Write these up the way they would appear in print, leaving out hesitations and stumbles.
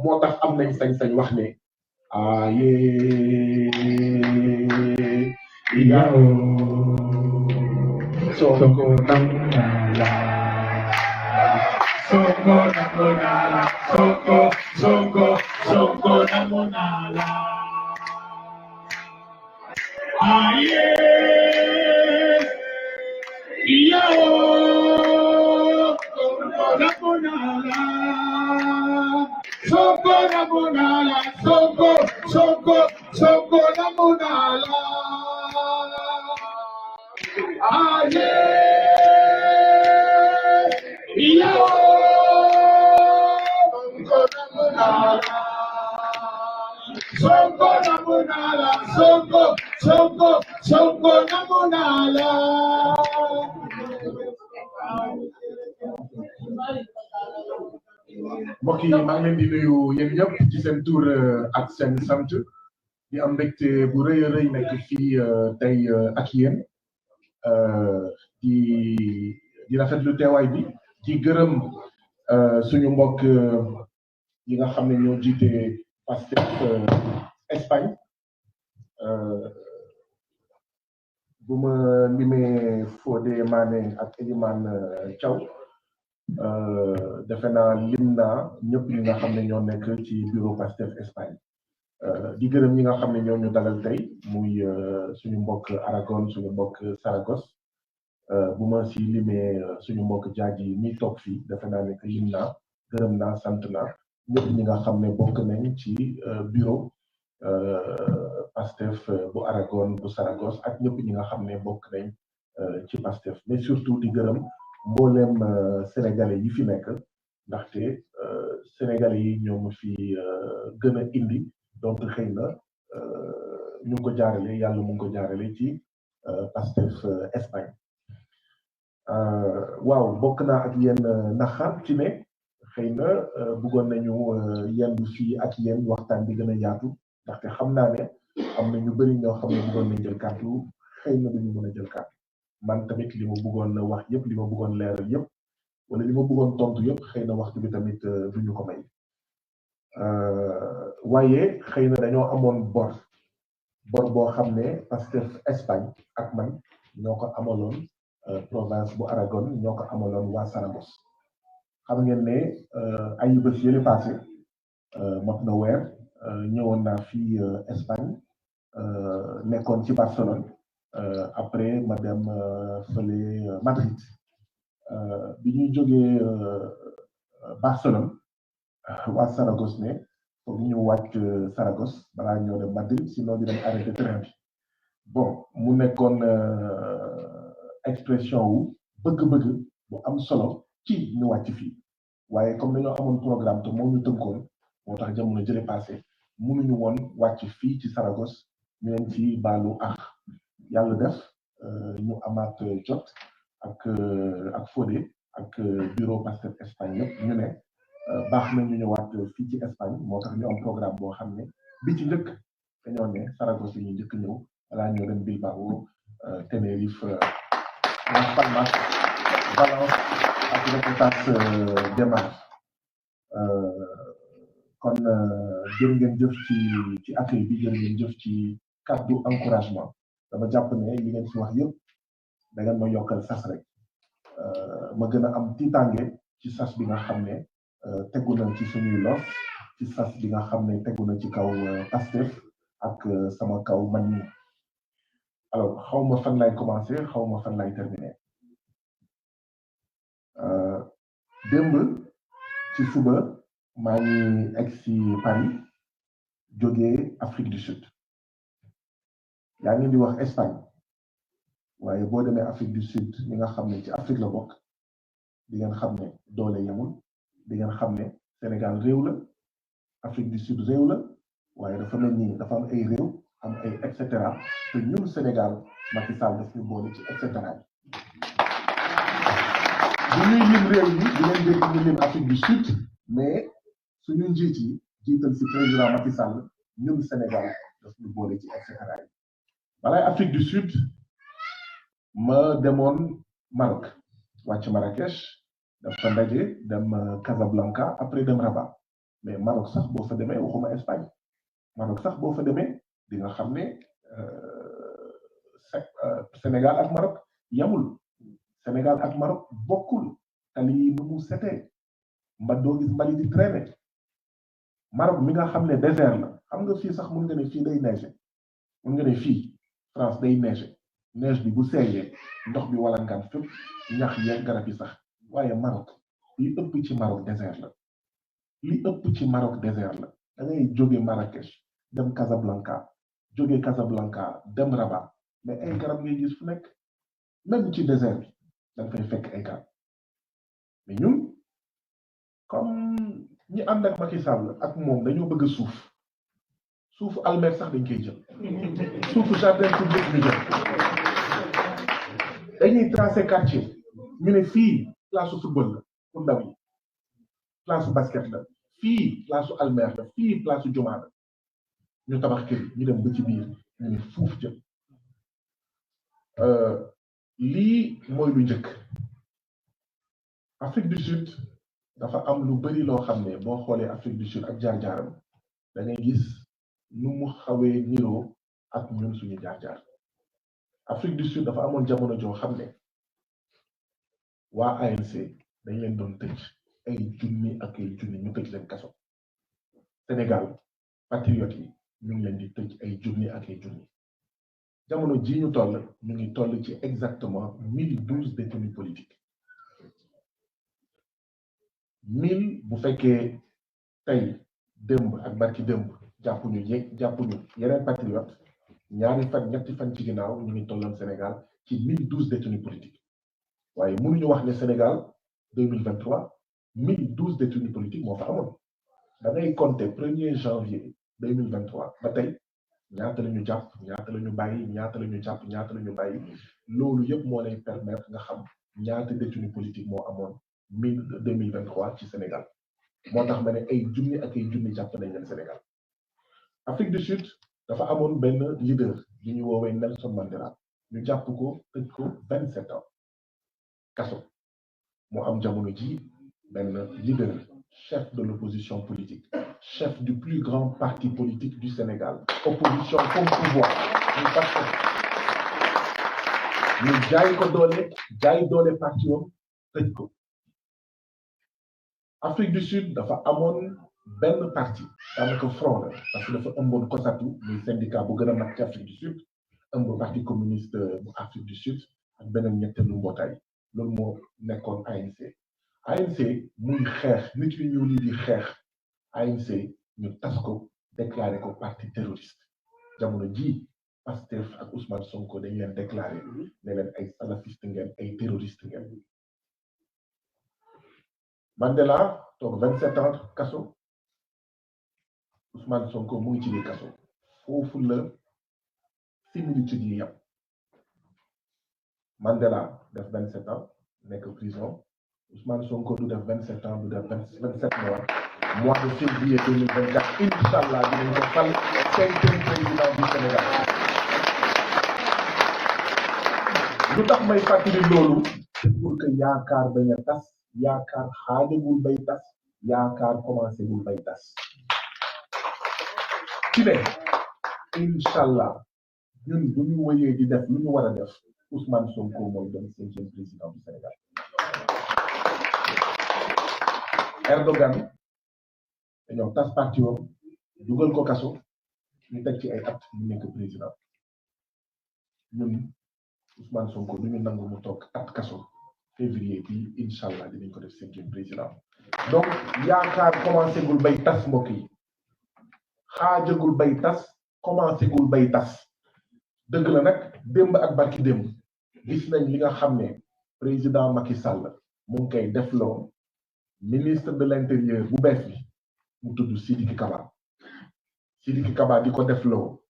moo tax am nañ sañ-sañ wax ne aye yow Sonko nangu naa la Sonko nangu naa la Sonko nangu naa la aye yow Sonko nangu naa la Sonko nangu naa la Sonko nangu naa la aye yow Sonko nangu naa la Sonko nangu naa la Sonko nangu naa la mbokk yi maa ngi leen di nuyu yéen ñëpp ci seen tur ak seen sant di am mbégte bu rëy a rëy nekk fii tey ak yéen di rafetlu teewaay bi di gërëm suñu mbokk yi nga xam ne ñoo jiite Pastef Espagne bu ma limee Fodé Mané ak Elimane Thiaw defe naa lim naa ñëpp ñi nga xam ne ñoo nekk ci bureau Pastef Espagne di gërëm ñi nga xam ne ñoo ñu dalal tey muy suñu mbokk Aragon suñu mbokk Saragosse bu ma si limee suñu mbokk jaaji mi toog fii defe naa ne que lim naa gërëm naa sant naa ñëpp ñi nga xam ne bokk nañ ci bureau Pastef bu Aragon bu Saragosse ak ñëpp ñi nga xam ne bokk nañ ci Pastef mais surtout di gërëm mboolem sénégalais yi fi nekk ndaxte sénégalais yi ñoo ma fi gën a indi donc xëy na ñu ngi ko jaarale yàlla mu ngi ko jaarale ci Pastef Espagne waaw bokk naa ak yéen naxaat ci ne xëy na bëggoon nañu yendu fii ak yéen waxtaan bi gën a yaatu ndaxte xam naa ne am na ñu bëri ñoo xam ne bëggoon nañ jël kàddu xëy na duñu mën a jël kàddu man tamit li ma bëggoon wax yëpp li ma bëggoon leeral yëpp wala li ma bëggoon tontu yëpp xëy na waxtu bi tamit duñu ko may waaye xëy na dañoo amoon bor boo xam ne Pastef Espagne ak man ñoo ko amaloon province bu Aragon ñoo ko amaloon waa Saragosse xam ngeen ne ay bés yële passé mot na weer ñëwoon naa fii Espagne nekkoon ci Barcelone après ma dem fële Madrid bi ñuy jógee Barcelone waa Saragosse ne foog ñu wàcc Saragosse balaa ñoo dem Madrid sinon di dem arrêté train bi bon mu nekkoon expression wu bëgg-bëgg bu am solo ci ñu wàcc fii waaye comme dañoo amoon programme te moo ñu tënkoon moo tax jamono jële passé mënuñu woon wàcc fii ci Saragosse ñu leen ci baalu yàlla def ñu amaat jot ak Fodé ak bureau Pastef Espagne yëpp ñu ne baax na ñu ñëwaat fii ci Espagne moo tax ñu am programme boo xam ne bi ci njëkk dañoo ne Saragosse yi ñu njëkk ñëw balaa ñoo dem Bilbao Tenerife Las Palmas Valence ak República de Mar kon jërë ngeen jëf ci accueil bi jërë ngeen jëf ci kàddu encouragement dama jàpp ne li ngeen ci wax yëpp da ngeen ma yokkal sas rek ma gën a am tiitange ci sas bi nga xam ne tegu na ci suñuy lof ci sas bi nga xam ne tegu na ci kaw Pastef ak sama kaw man ñi alors xaw ma fan lay commencé xaw ma fan lay terminé démb ci suba maa ngi egg si Paris jógee Afrique du Sud yaa ngi di wax Espagne waaye boo demee Afrique du Sud ñi nga xam ne ci Afrique la bokk di ngeen xam ne doole yemul di ngeen xam ne Sénégal réew la Afrique du Sud réew la waaye dafa mel ni dafa am ay réew am ay et cetera te ñun Sénégal Macky Sall daf ñu boole ci et cetera bu ñuy lim réew yi di leen dégg ñu lim Afrique du Sud mais suñu njiit yi jiital si président Macky Sall ñun Sénégal daf ñu boole ci et cetera yi balay Afrique du Sud ma demoon Maroc wàcc Marrakech dem fa ndaje dem Casablanca après dem Rabat mais Maroc sax boo fa demee waxuma Espagne Maroc sax boo fa demee di nga xam ne Sénégal ak Maroc yamul Sénégal ak Maroc bokkul tali yi nu mu setee mba doo gis mbali di traîner Maroc mi nga xam ne désert la xam nga fii sax mun nga ne fii day neige mun nga ne fii France day neige neige bi bu seeyee ndox bi walangaan fépp ñax yeeg garab yi sax waaye Maroc li ëpp ci Maroc désert la li ëpp ci Maroc désert la da ngay jóge Marrakech dem Casablanca jóge Casablanca dem Rabat mais ay garab ngay gis fu nekk même ci désert bi da nga fay fekk ay garab mais ñun comme ñi ànd ak Macky Sall ak moom dañoo bëgg suufu almer sax dañ koy jël suufu jardin public ñu jël dañuy tracé quartier ñu ne fii place football la pour ndaw yi place basket la fii place almer la fii place jumaa la ñu tabax kër ñu dem ba ci biir ñu ne fuuf jël lii mooy lu njëkk Afrique du Sud dafa am lu bari loo xam ne boo xoolee Afrique du Sud ak jaar-jaaram da ngay gis nu mu xawee niroo ak ñun suñu jaar-jaar Afrique du Sud dafa amoon jamono joo xam ne waa ANC dañ leen doon tëj ay junni ak ay junni ñu tëj leen kaso Sénégal patriote yi ñu ngi leen di tëj ay junni ak ay junni jamono ji ñu toll ñu ngi toll ci exactement 1012 détenus politiques 1000 bu fekkee tey démb ak barki démb jàppuñu yeneen patriote ñaari fan ñetti fan ci ginnaaw ñu ngi tolloon Sénégal ci 1012 détenus politiques waaye mënuñu wax ne Sénégal 2023 1012 détenus politiques moo fa amoon da ngay compter 1er janvier 2023 ba tey ñaata la ñu jàpp ñaata la ñu bàyyi ñaata la ñu jàpp ñaata la ñu bàyyi loolu yëpp moo lay permettre nga xam ñaata détenus politiques moo amoon 2023 ci Sénégal moo tax ma ne ay junni ak ay junni jàpp nañ leen Sénégal Afrique du Sud dafa amoon benn leader bi ñu woowee Nelson Mandela ñu jàpp ko tëj ko 27 ans kaso mu am jamono ji benn leader chef de l'opposition politique chef du plus grand parti politique du Sénégal opposition comme pouvoir ñu fas ñu jaay doole parti wam tëj ko Afrique du Sud dafa amoon benn parti daanaka front la parce que dafa ëmboon COSATU muy syndicat bu gën a mag ci Afrique du Sud ëmb parti communiste bu Afrique du Sud ak beneen ñetteelu mbootaay loolu moo nekkoon ANC muy xeex nit yu ñuul yi di xeex ANC ñu tas ko déclaré ko parti terroriste jamono ji Pastef ak Ousmane Sonko dañ leen déclaré ne leen ay salafiste ngeen ay terroriste ngeen Mandela toog 27 ans kaso Ousmane Sonko mu ngi ci biir kaso foofu la similitude yi yam Mandela def 27 ans nekk prison Ousmane Sonko du def 27 ans du def 27 mois de février 2024 Inch'Allah dinañ ko fal 5e président du Sénégal lu tax may fàttali loolu c'est pour que yaakaar bañ a tas yaakaar xaajagul bay tas yaakaar commencé gul bay tas ci ne Inch'Allah ñun bu ñu wëyee di def lu ñu war a def Ousmane Sonko mooy doon 5e président du Sénégal Erdogan dañoo tas parti wam dugal ko kaso ñu teg ci ay at ñu nekk président ñun Ousmane Sonko du ñu nangu mu toog at kaso février bi Inch'Allah dinañ ko def 5e président donc yaakaar commencé gul bay tas mbokk yi xaajagul bay tas commencé gul bay tas dëgg la nag démb ak barki démb gis nañ li nga xam ne président Macky Sall mu ngi koy defloo ministre de l'intérieur bu bees bi mu tudd Sidiki Kaba di ko defloo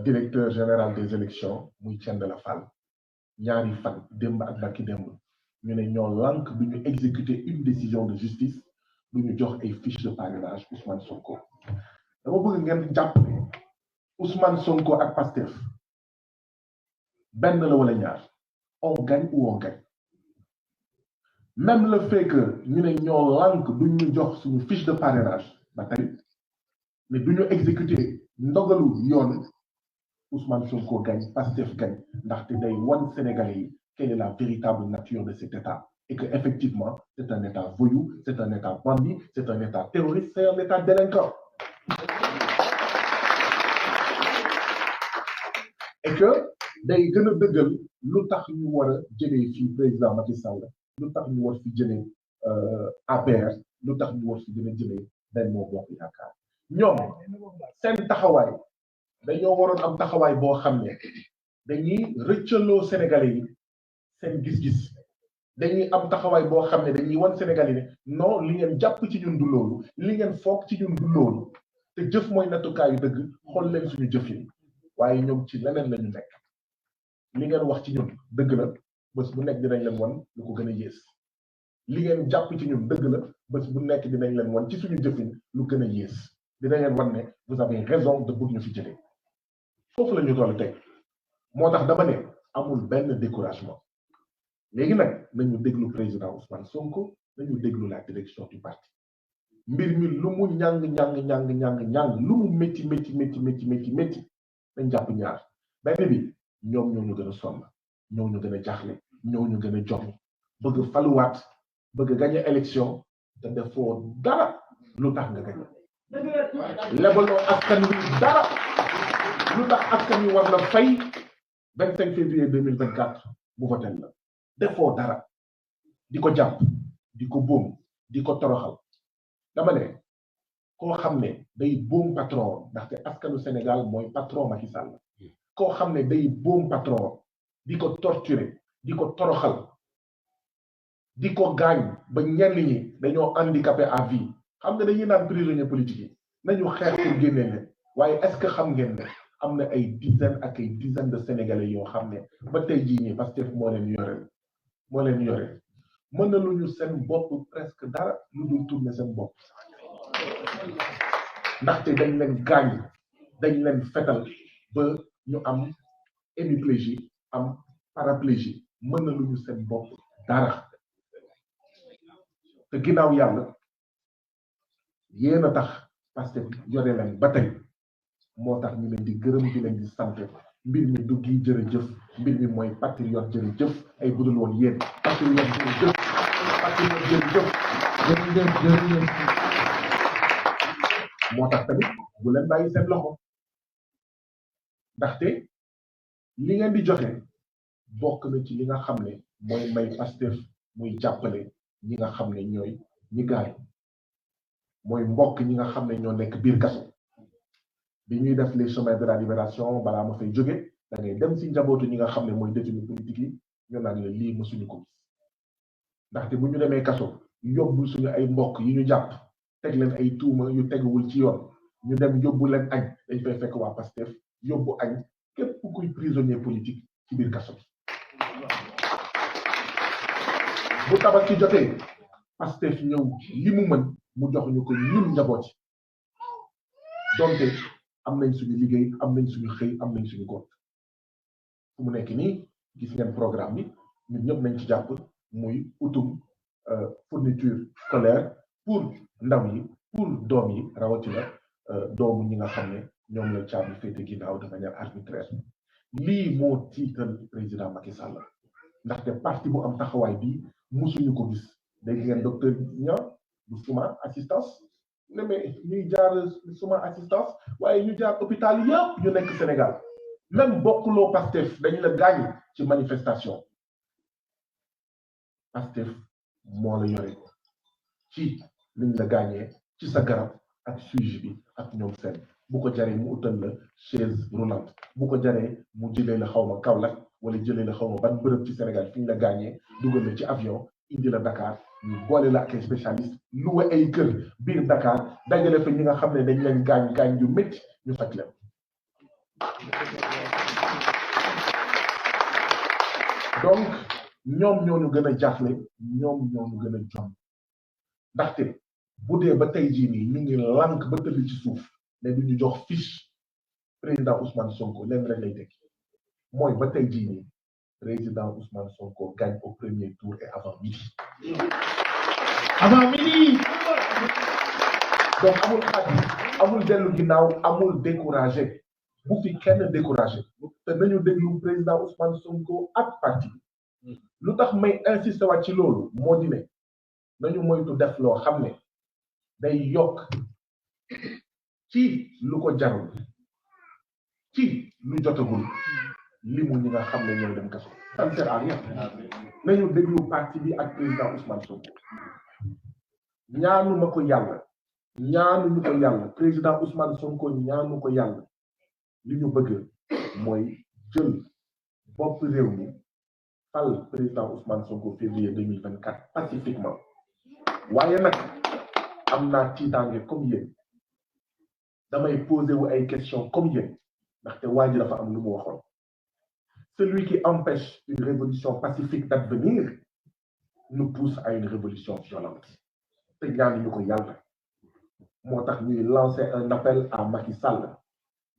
directeur général des élections muy Thiendella Fall ñaari fan démb ak barki démb ñu ne ñoo lànk du ñu exécuter une décision de justice du ñu jox ay fiche de parrainage Ousmane Sonko dama bëgg ngeen jàpp ne Ousmane Sonko ak Pastef benn la wala ñaar on gagne ou on gagne même le fait que ñu ne ñoo lànk duñ ñu jox suñu fiche de parrainage ba tey mais duñu exécuter ndogalu yoon Ousmane Sonko gagne Pastef gagne ndaxte day wan Sénégalais yi quelle est la véritable nature de cet État et que effectivement c'est un État voyou, c'est un État bandit, c'est un État terroriste, c'est un État délinquant. Et que day gën a dëggal lu tax ñu war a jëlee fii président Macky Sall lu tax ñu war fi jëlee APR lu tax ñu war fi gën a jëlee Benno Bokk Yaakaar ñoom seen taxawaay dañoo waroon am taxawaay boo xam ne dañuy rëccaloo Sénégalais yi seen gis-gis dañuy am taxawaay boo xam ne dañuy wan Sénégalais yi ne non li ngeen jàpp ci ñun du loolu li ngeen foog ci ñun du loolu te jëf mooy nattukaayu dëgg xool leen suñu jëf yi waaye ñoom ci leneen la ñu nekk li ngeen wax ci ñun dëgg la bés bu nekk dinañ leen wan lu ko gën a yées li ngeen jàpp ci ñun dëgg la bés bu nekk dinañ leen wan ci suñu jëfin lu gën a yées dinañ leen wan ne vous avez raison de bëgg ñu fi jëlee foofu la ñu toll tey moo tax dama ne amul benn découragement léegi nag nañu déglu président Ousmane Sonko nañu déglu la direction du parti mbir mi lu mu ñàng lu mu métti dañ jàpp ñaar benn bi ñoom ñoo ñu gën a sonn ñoo ñu gën a jaaxle ñoo ñu gën a jox bëgg faluwaat bëgg gagné élection te defoo dara lu tax nga gagné lebaloo askan wi dara lu tax askan wi war la fay 25 février 2024 mu votel la defoo dara di ko jàpp di ko boom di ko toroxal dama ne koo xam ne day boom patron ndaxte askanu Sénégal mooy patron Macky Sall koo xam ne day boom patron di ko torturer di ko toroxal di ko gaañ ba ñenn ñi dañoo handicapé à vie xam nga dañuy naan prisonnier politique yi nañu xeex pour génne leen waaye est-ce que xam ngeen ne am na ay dizaines de Sénégalais yoo xam ne ba tey jii nii Pastef moo leen yore mën na lu ñu seen bopp presque dara lu dul tourner seen bopp ndaxte dañ leen gaañ dañ leen fetal ba ñu am hémiplégie am paraplégie mën na lu ñu seen bopp dara te ginnaaw yàlla yéen a tax parce que yore leen ba tey moo tax ñu leen di gërëm di leen di sant mbir mi du gi jërëjëf mbir mi mooy patriote jërëjëf ay budul woon yéen patriote jërëjëf moo tax tamit bu leen bàyyi seen loxo ndaxte li ngeen di joxe bokk na ci li nga xam ne mooy may Pastef muy jàppale ñi nga xam ne ñooy ñi gaañ mooy mbokk ñi nga xam ne ñoo nekk biir kaso bi ñuy def les chemins de la libération balaa ma fay jóge da ngay dem si njabootu ñi nga xam ne mooy détenu politique yi ñu naan la lii mësuñu ko gis ndaxte bu ñu demee kaso yóbbul suñu ay mbokk yi ñu jàpp teg leen ay tuuma yu teguwul ci yoon ñu dem yóbbu leen añ dañ fay fekk waa Pastef yóbbu añ képp kuy prisonnier politique ci biir kaso bi bu tabaski jotee Pastef ñëw li mu mën mu jox ñu ko ñun njaboot yi donte am nañ suñu liggéey am nañ suñu xëy am nañ suñu gont fu mu nekk nii gis ngeen programme bi ñun ñëpp nañ ci jàpp muy utum fourniture scolaire pour ndaw yi pour doom yi rawatina doomu ñi nga xam ne ñoom la caabi féete ginnaaw de manière arbitraire lii moo tiital président Macky Sall ndaxte parti bu am taxawaay bi musuñu ko gis dégg ngeen docteur Niang bu suma assistance ne mais ñuy jaar suma assistance waaye ñu jaar hôpital yëpp yu nekk Sénégal même bokkuloo Pastef dañu la gaañ ci manifestation Pastef moo la yore ci liñ la gaañee ci sa garab ak suivi bi ak ñoom seen bu ko jaree mu utal la chaise roulante bu ko jaree mu jëlee la xawma Kaolack wala jëlee la xawma ban bërëb ci Sénégal fi ñu la gaañee dugal la ci avion indi la Dakar ñu boole la ak ay spécialiste loué ay kër biir Dakar dajale fa ñi nga xam ne dañ leen gaañ yu métti ñu faj leen donc ñoom ñoo ñu gën a jaaxle ñoom ñoo ñu gën a jom ndaxte bu dee ba tey jii nii ñu ngi lànk ba tëdd ci suuf ne du ñu jox fiche président Ousmane Sonko leen rek lay tekki mooy ba tey jii nii président Ousmane Sonko gagne au premier tour et avant midi. Avant midi. Donc amul xadi amul dellu ginnaaw amul découragé bu fi kenn découragé te nañu déglu président Ousmane Sonko ak parti lu tax may insister waat ci loolu moo di ne nañu moytu def loo xam ne day yokk ci lu ko jarul ci lu jotagul limu ñi nga xam ne ñooy dem kaso ça ne sert à rien nañu déglu parti bi ak président Ousmane Sonko ñaanu ko yàlla président Ousmane Sonko ñaanu ko yàlla li ñu bëgg mooy jël bopp réew mi fal président Ousmane Sonko février 2024 pacifiquement waaye nag am naa tiitaange comme yéen damay posé wu ay questions comme yéen ndaxte waa ji dafa am lu mu waxoon celui qui empêche une révolution pacifique d'advenir nous pousse à une révolution violente te ñaanuñu ko yàlla moo tax ñuy lancer un appel à Macky Sall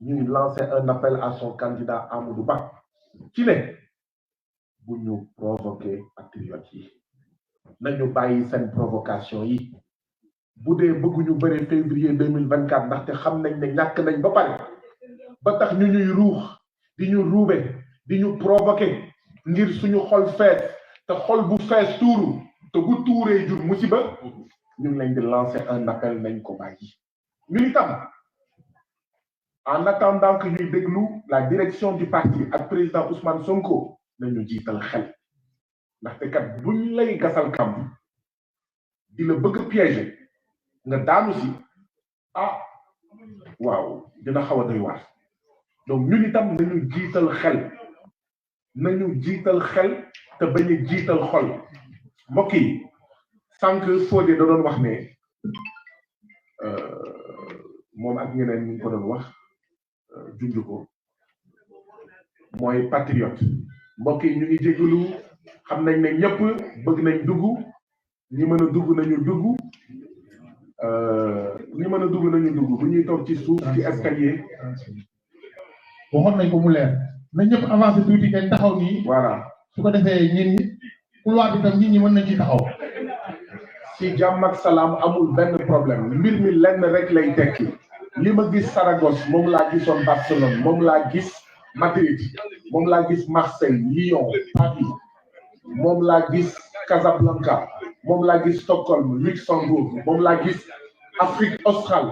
ñuy lancer un appel à son candidat Amadou Ba ci ne bu ñu provoquer patriotes yi nañu bàyyi seen provocation yi bu dee bëgguñu bëri février 2024 ndaxte xam nañ ne ñàkk nañ ba pare ba tax ñu ñuy ruux di ñu ruube di ñu provoquer ngir suñu xol fees te xol bu fees tuuru te bu tuuree jur musiba ñu ngi leen di lancer un appel nañ ko bàyyi ñu itam en attendant que ñuy déglu la direction du parti ak président Ousmane Sonko nañu jiital xel ndaxte kat buñ lay gasal kam di la bëgg piéger nga daanu si waaw dina xaw a doy waar donc ñun itam nañu jiital xel te bañ a jiital xol mbokk yi sànq Fodé da doon wax ne moom ak ñeneen ñu ko doon wax junj ko mooy patriote mbokk yi ñu ngi jégalu xam nañ ne ñëpp bëgg nañ dugg ñi mën a dugg nañu dugg bu ñuy toog ci suuf ci escalier. waxoon nañ ko mu leer na ñëpp avancé tuuti kenn taxaw nii. voilà su ko defee ñin ñi couloir bi tam nit ñi mën nañ ci taxaw. ci jàmm ak salaam amul benn problème mbir mi lenn rek lay tekki li ma gis Saragosse moom laa gisoon Barcelone moom laa gis Madrid moom laa gis Marseille Lyon Paris moom laa gis Casablanca moom laa gis Stockholm Luxembourg moom laa gis Afrique australe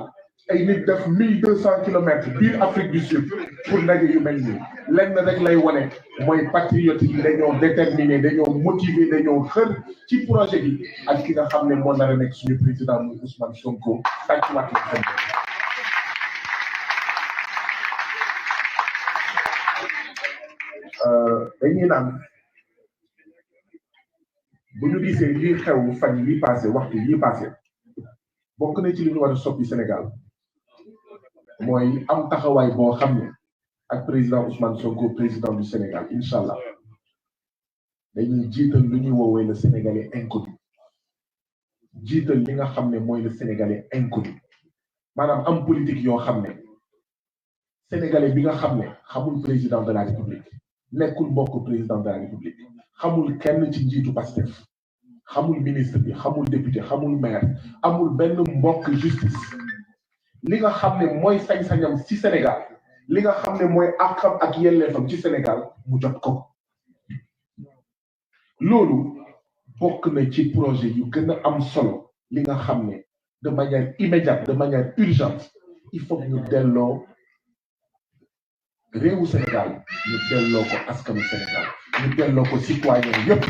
ay nit def 1200 kilomètres biir Afrique du Sud pour ndaje yu mel nii lenn rek lay wone mooy patriote yi dañoo déterminé dañoo motivé dañoo xër ci projet bi ak ki nga xam ne moo nar a nekk suñu président muy Ousmane Sonko tàccuwaat la xel dañuy naan bu ñu gisee lii xew fan yi passé waxtu yi passé bokk na ci li ñu war a soppi Sénégal mooy am taxawaay boo xam ne ak président Ousmane Sonko président du Sénégal incha allah dañuy jiital lu ñuy woowee le Sénégalais inconnu jiital li nga xam ne mooy le Sénégalais inconnu maanaam am politique yoo xam ne Sénégalais bi nga xam ne xamul président de la République nekkul mbokk président de la République xamul kenn ci njiitu Pastef xamul ministre bi xamul député xamul maire amul benn mbokk justice li nga xam ne mooy sañ-sañam ci Sénégal li nga xam ne mooy àqam ak yelleefam ci Sénégal mu jot ko loolu bokk na ci projet yu gën a am solo li nga xam ne de manière immédiate de manière urgente il faut ñu delloo réewu Sénégal ñu delloo ko askanu Sénégal ñu delloo ko citoyen yépp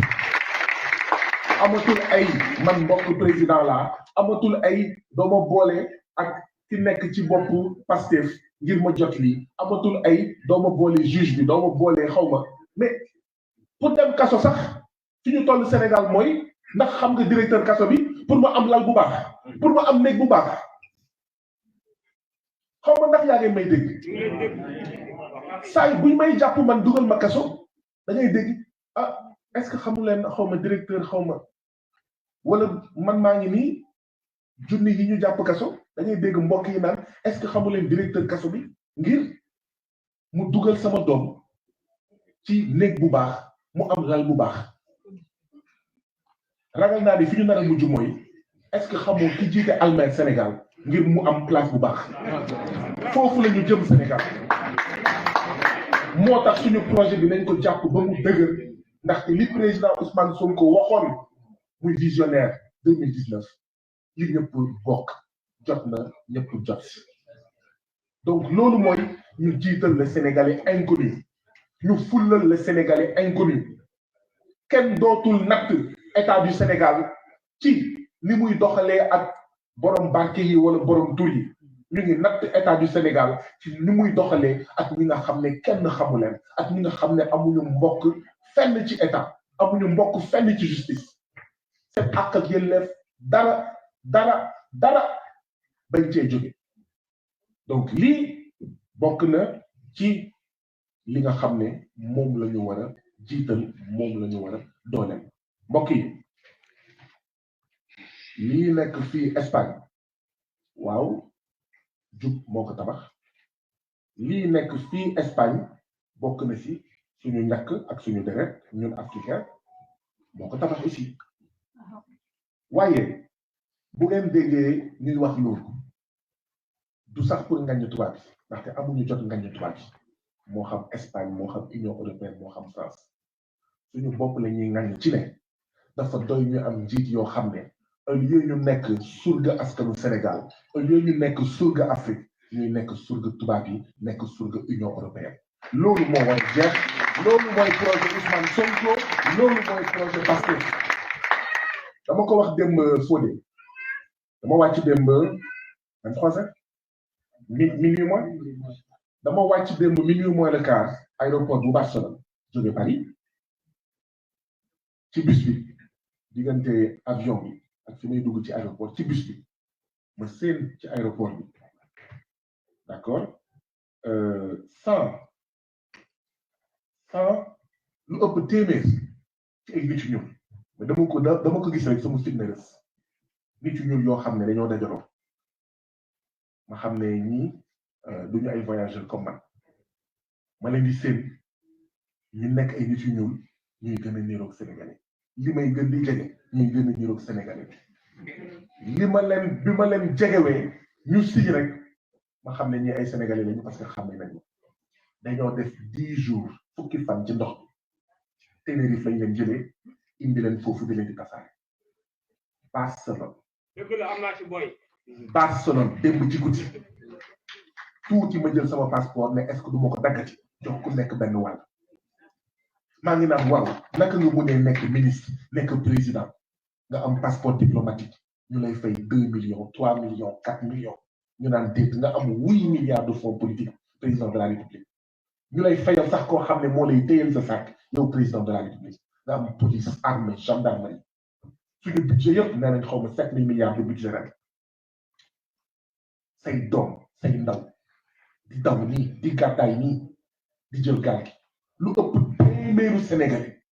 amatul ay man mbokk président la amatul ay dooma boole ak ki nekk ci boppu Pastef ngir ma jot lii amatul ay dooma boole juge bi dooma boole xawma mais pour dem kaso sax fi ñu toll Sénégal mooy ndax xam nga directeur kaso bi pour ma am lal bu baax pour ma am néeg bu baax xawma ndax yaa ngi may dégg saa yi buñ may jàpp man dugal ma kaso da ngay dégg est-ce que xamu leen xawma directeur xawma wala man maa ngi nii junni yi ñu jàpp kaso da ngay dégg mbokk yi naan est-ce que xamu leen directeur kaso bi ngir mu dugal sama doom ci néeg bu baax mu am lal bu baax ragal naa ni fi ñu nar a mujj mooy est-ce que xamoo ki jiite Almer Sénégal ngir mu am place bu baax foofu la ñu jëm Sénégal moo tax suñu projet bi nañ ko jàpp ba mu dëgër ndaxte li président Ousmane Sonko waxoon muy visionnaire 2019 li ñëpp bokk jot na ñëpp jot donc loolu mooy ñu jiital le Sénégalais inconnu ñu fullal le Sénégalais inconnu kenn dootul natt état du Sénégal ci ni muy doxalee ak borom barke yi wala borom tur yi ñu ngi natt état du Sénégal ci ni muy doxalee ak ñi nga xam ne kenn xamu leen ak ñi nga xam ne amuñu mbokk fenn ci état amuñu mbokk fenn ci justice seen àq ak yelleef dara bañ cee jóge donc lii bokk na ci li nga xam ne moom la ñu war a jiital moom la ñu war a dooleel mbokk yi lii nekk fii Espagne waaw jub moo ko tabax lii nekk fii Espagne bokk na ci suñu ñàkk ak suñu deret ñun africain moo ko tabax aussi waaye bu ngeen déggee ñuy wax loolu du sax pour ngañ tubaab bi ndaxte amuñu jot ngañ tubaab bi moo xam Espagne moo xam Union européenne moo xam France suñu bopp la ñuy ngañ ci ne dafa doy ñu am njiit yoo xam ne au lieu ñu nekk surga askanu Sénégal au lieu ñu nekk surga Afrique ñuy nekk surga tubaab yi nekk surga Union européenne loolu moo war a jeex loolu mooy projet Ousmane Sonko loolu mooy projet Pastef dama ko wax démb Fodé dama wàcc démb 23h minuit moins dama wàcc démb minuit moins le quart aéroport bu Barcelone jóge Paris ci bus bi diggante avion bi ak fi may dugg ci aéroport ci bus bi ma seen ci aéroport bi d'accord 100 lu ëpp téeméer ci ay nit yu ñuul mais dama ko gis rek sama fitness nit yu ñuul yoo xam ne dañoo dajaloo ma xam ne ñii duñu ay voyageurs comme man ma leen di seen ñu nekk ay nit yu ñuul ñuy gën a niroog sénégalais li may gën di jege ñuy gën a niroog sénégalais bi ma leen jegewee ñu si rek ma xam ne ñi ay sénégalais lañu parce que xam nañu dañoo def 10 jours fukki fan ci ndox bi Tenerife lañ leen jëlee indi leen foofu di leen di tasaare Barcelone dëgg la am naa ci boy Barcelone démb ci guddi tuuti ma jël sama passeport ne est-ce que du ma ko daggati jox ku nekk benn wàll maa ngi naan waaw naka nga mënee nekk ministre nekk président nga am passeport diplomatique ñu lay fay 2 millions 3 millions 4 millions ñu naan déet nga am 8 milliards de fonds politiques président de la république ñu lay fayal sax koo xam ne moo lay téyel sa sac yow président de la république nga am police armée gendarmerie suñu budget yëpp nee nañ xaw ma 7000 milliards de budget ren say doom say ndaw di daw nii di gàddaay nii di jël gaal gi lu ëpp téeméeru Sénégalais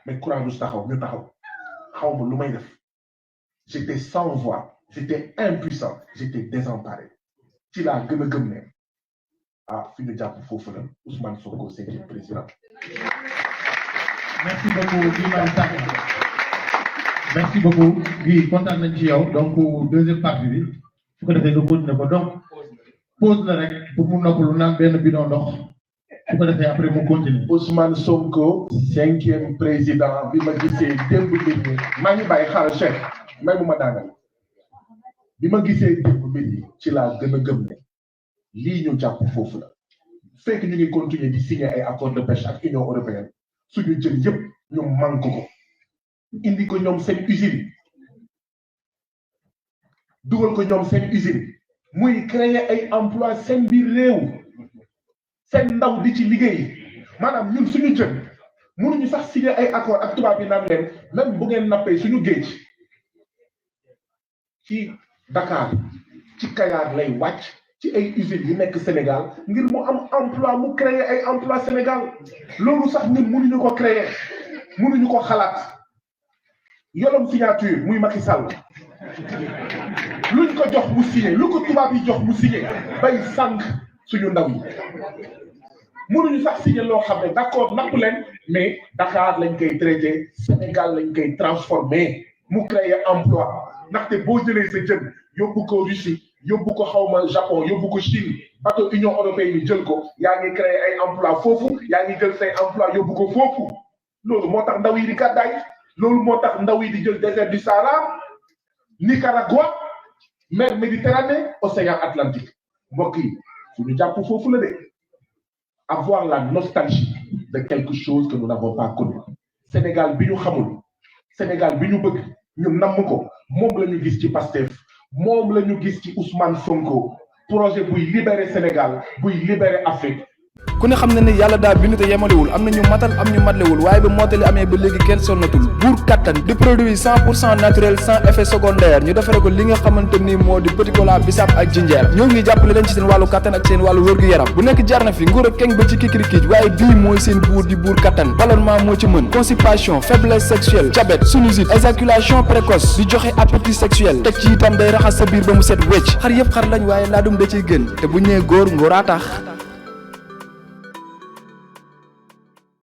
mais courant du taxaw ñu taxaw xaw ma lu may def j'étais sans voix j'étais impuissant j'étais désemparé ci laa gën a gëm ne fi ñu jàpp foofu la Ousmane Sonko cinquième président. merci beaucoup Guy Marius Sagna merci beaucoup Guy kontaan nañ ci yow donc deuxième partie bi su ko defee nga continuer ko donc pause la rek pour mu noppalu naan benn bidon ndox su ko defee après mu continuer. Ousmane Sonko cinquième président bi ma gisee démb mbir mi maa ngi bàyyi xaaral chef may mu ma daanal bi ma gisee démb mbir mi ci laa gën a gëm ne lii ñu jàpp foofu la fekk ñu ngi continuer di signer ay accord de pêche ak Union européenne suñu jën yëpp ñu manque ko indi ko ñoom seen usine dugal ko ñoom seen usine muy créer ay emploi seen biir réew seen ndaw di ci liggéey maanaam ñun suñu jën mënuñu sax signer ay accord ak tubaab yi naan leen même bu ngeen nappee suñu géej ci Dakar ci Kayar lay wàcc ci ay usines yu nekk Sénégal ngir mu am emploi mu créer ay emploi Sénégal loolu sax ñun mënuñu ko créer mënuñu ko xalaat yolom signature muy Macky Sall luñ ko jox mu signé lu ko tubaab yi jox mu signé bay sànq suñu ndaw yi mënuñu sax signé loo xam ne d'accord napp leen mais Dakar lañ koy traité Sénégal lañ koy transformé mu créer emploi ndaxte boo jëlee sa jën yóbbu ko Russie yóbbu ko xawma Japon yóbbu ko Chine bateau Union européenne yi jël ko yaa ngi créé ay emploi foofu yaa ngi jël say emploi yóbbu ko foofu loolu moo tax ndaw yi di gàddaay loolu moo tax ndaw yi di jël désert du Sahara Nicaragua mer Méditerranée océan Atlantique mbokk yi suñu jàpp foofu la de avoir la nostalgie de quelque chose que nous n'avons pas connu Sénégal bi ñu xamul Sénégal bi ñu bëgg ñu namm ko moom la ñu gis ci Pastef moom la ñu gis ci Ousmane Sonko projet buy libérer Sénégal buy libérer Afrique. ku ne xam na ni yàlla daal bindu te yemalewul am na ñu matal am ñu matlewul waaye ba mottali amee ba léegi kenn sonnatul buur kattan di produit 100% naturel sans effet secondaire ñu defare ko li nga xamante ni moo di petit cola bisaab ak jinjeer ñoo ngi jàppale leen ci seen wàllu kattan ak seen wàllu wërgu-yaram bu nekk jar na fi nguur ak keng ba ci kikirikiij waaye bii mooy seen buur di buur kattan ballonnement moo ci mën constipation faiblesse sexuelle diabète sinusite éjaculation précoce di joxe appétit sexuel teg ci itam day raxas sa biir ba mu set wecc xar yëpp xar lañ waaye laadum da ciy gën te bu ñëwee góor ngóoraa tax